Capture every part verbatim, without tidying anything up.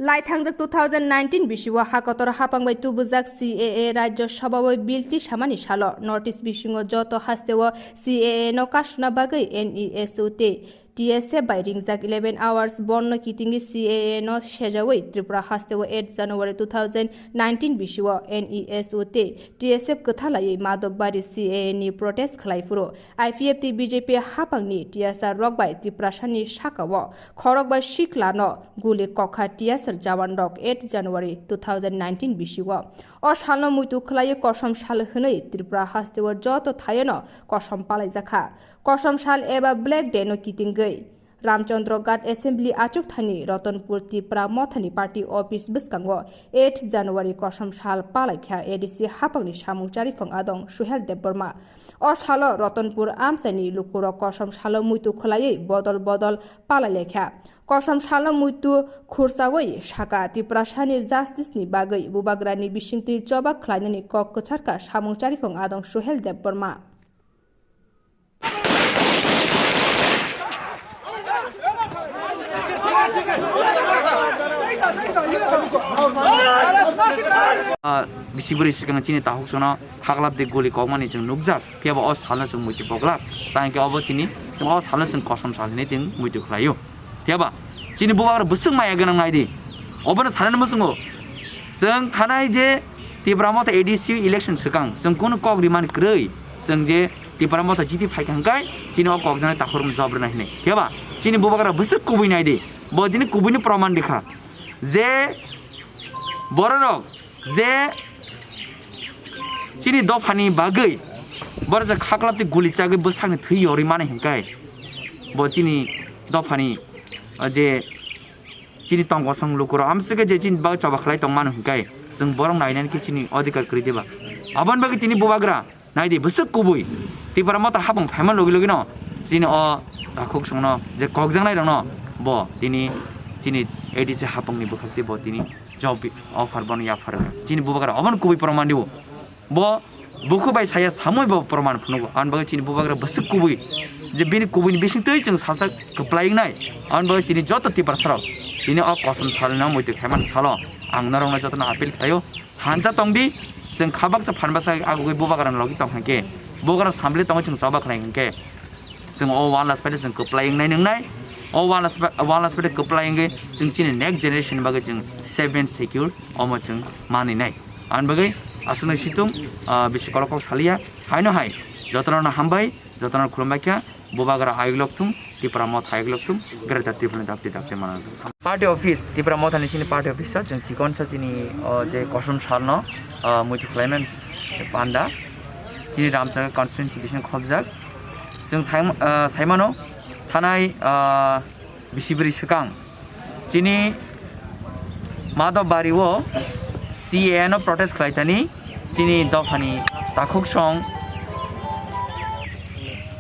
Lai thangjak two thousand nineteen bisio ha kotor hapang bai tubujak C A A Rajya Sabha o bill tisamani salo North East bisingo joto hasteo C A A no kasuna bagwi N E S O tei T S F bai ringjak eleven hours bondno kitingwi C A A no sejawi Tripura hasteo eight January two thousand nineteen bisio N E S O tei T S F kwthalaiwi Madhobari C A A ni protest khlai phuru I P F tei B J P hapangni T S R rok bai Tiprasani sakao khorok bai siklano guli kokha T S R jawan rok eight January two thousand nineteen bisio. O salno muitu khlaiwi kosom sal hwnwi Tripura hasteo joto thayano kosom palaijakha. Kosom sal eba Black Day no kitingwi Ramchandra Ghat Assembly achukthani Ratanpur Tipra Mothani Party Office bwskango eight January kosom sal palaikha A D C hapangni samung chariphan adong Suhel Debbarma. O salo Ratanpur amchaini lukurok kosom salo muitu khlaiwi bodol bodol palailaikha. Kosom salo muitu khursawi saka Tiprasani justice ni bagwi bubagrani bisingtwi choba khlainani kok kwcharkha samung chariphan adong Suhel Debbarma. Ah, bisi bwrwi swkang chini takhuksono khaklap de guli kokmani chwng nukjak, phiya ba o salno chwng muitu boglak. Tang khe obo chini chwng o salno chwng kosom sal hinwi chwng muitu khlaio. Phiya ba chini bubagra bwswk maya gwnang nai di. Obono sanani muchungo chwng thanai je Tipra Motha A D C election swkang chwng kunu kok rimani kwrwi, chwng je Tipra Motha jiti phaikha hwnkhe chini o kokjaknai takhurokno job rwna hinwi. Phiya ba chini bubagra bwswk kubui nai di. Bo tini kubuini proman rikha je bororok je chini dophani bagwi borok je khaklap tei guli chagwi bwsakni thwi yorwi mani hwnkhe bo chini dophani, o je chini tongkosong lukurok amswkhe je chini bagwi choba khlai tongmani hwnkhe chwng borok nainani khe chini odhikar kwrwi diba? Aboni bagwi tini bubagra nai di bwswk kubui Tipra Motha hapung phaima logi logi no chini o takhuk songno je kokjaknai rokno bo tini chini A D C hapungni bwkhak tei bo tini job offer bono yaphar rwkha. Chini bubagra obono kubui proman dibo. Bo bukhuk bai saya samui bo proman phunugo. Aboni bagwi chini bubagra bwswk kubui je bini kubuini bisingtwi chwng salsa kwplai wngnai. Aboni bagwi tini joto Tiprasarok tini o kosom salno muitu khaimani salo ang norokno jotono appeal khlaio. Thansa tong di, chwng kha baksa phan baksa agugwi bubagrani logi tong kha khe, bubagra samble tongo chwng choba khlai hwn khe, chwng o one last fight chwng kwplai wngnai nwngnai. O one last fight, one last fight kwplai wngwi chwng chini next generation ni bagwi chwng safe and secure omo chwng manwi nai. Aboni bagwi aswkno situng, ah, bisi kolok kok saliya. Haino hai jotono hambai, jotono khulumbai kha. Bubagra ayuk lokthung, Tipra Motha ayuk lokthung, Greater Tripura ni dakti dakti manang. Party office, Tipra Motha ni chini party office o chwng chikonsa chini o je kosom salno, ah, muitu khlaiman panda. Chini Ramchaga constituency bising khobjak. Chwng thaim-, ah, saimano thanai, ah, bisi bwrwi swkang. Chini Madhobari o C A A no protest khlai thani chini dophani takhuk song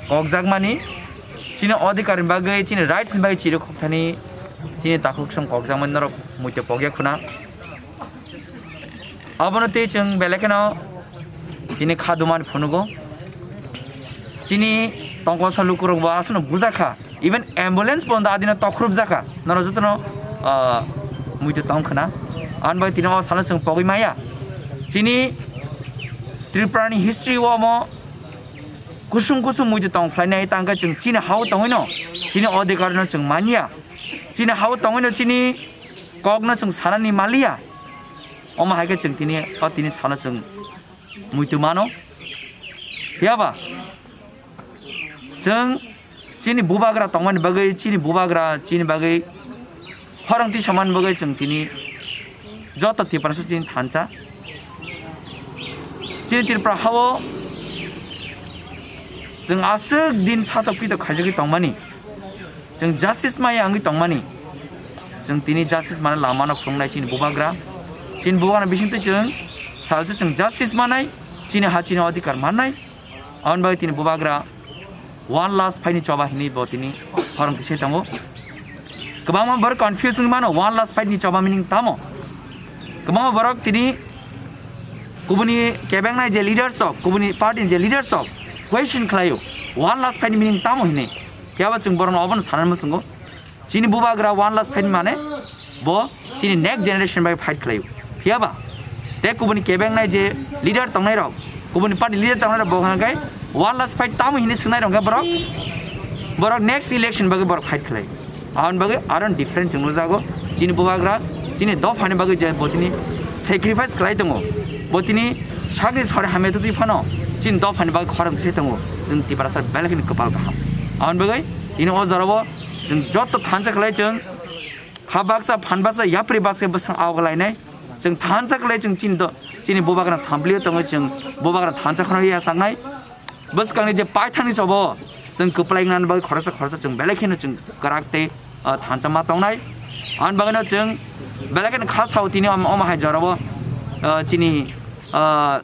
kokjakmani, chini odhikar ni bagwi, chini rights ni bagwi chirwi khok thani chini takhuk song kokjakmani norok muitu pokya khuna. Abono tei chwng belai kheno tini kha dumani phunugo. Chini tongkol sa lukurok bo aswkno bujak kha. Even ambulance bo adino tokhrup jakha. Norok jotono, ah, muitu tong khna. Aboni bagwi tini o salo chwng pogwi maya. Chini Tripura ni history o omo kusung kusung muitu tong phlainai tangkhe chwng chini hao tongwino chini odhikar no chwng manya. Chini hao tongwino chini kokno chwng sanani maliya. Omo hai khe chwng tini, o tini sano chwng muitu mano. Phiya ba chwng chini bubagra tongmani bagwi, chini bubagra chini bagwi horong tisamani bagwi chwng tini joto Tiprasa chini thansa. Chini Tripura hao chwng aswk din satok pitok khaijagwi tongmani. Chwng justice maya wngwi tongmani. Chwng tini justice mana lamano phunuknai chini bubagra. Chini bubagra bisingtwi chwng salsa chwng justice manai, chini ha chini odhikar mannai. Aboni bagwi tini bubagra one last fight ni choba hinwi bo tini horong tisai tongo. Kwbangma borok confuse wngwi mano one last fight ni choba meaning tamo. Kwbangma borok tini kubuni kebengnai je leaders rok, kubuni party ni je leaders rok question khlaio one last fight ni meaning tamo hinwi. Phiya ba chwng borokno obono sanani muchungo. Chini bubagra one last fight mane Bo chini next generation bai fight khlai. Phiyaba tei kubuni kebengnai je leader tongnai rok, kubuni party leader tongnai rok bo hwnkhai one last fight tamo hini swngnai rok borok, borok next election bagwi borok fight khlai. Aboni bagwi aro different chwng nukjago. Chini bubagra chini dophani bagwi je botini sacrifice khlai tongo, botini sakni sori hamya twi phano chini dophani bagwi khorang thwi tongo. Chwng Tiprasa belai kheno kwpal kaham. Aboni bagwi tini o jorao chwng joto thansa khlai chwng kha baksa phan baksa yapri baksa bwswng awgwlainai. Chwng thansa khlai chwng chini do chini bubagra samplio tongo, chwng bubagra thansa khorang ya sangnai. Bwskangni je paithangni chobo chwng kwplai wngnani bagwi khoroksa khoroksa chwng belai kheno chwng kwrak tei, ah, thansa ma tongnai. Aboni bagwino chwng belai kheno kha sao tini om-, omo hai jorao, ah, chini, ah,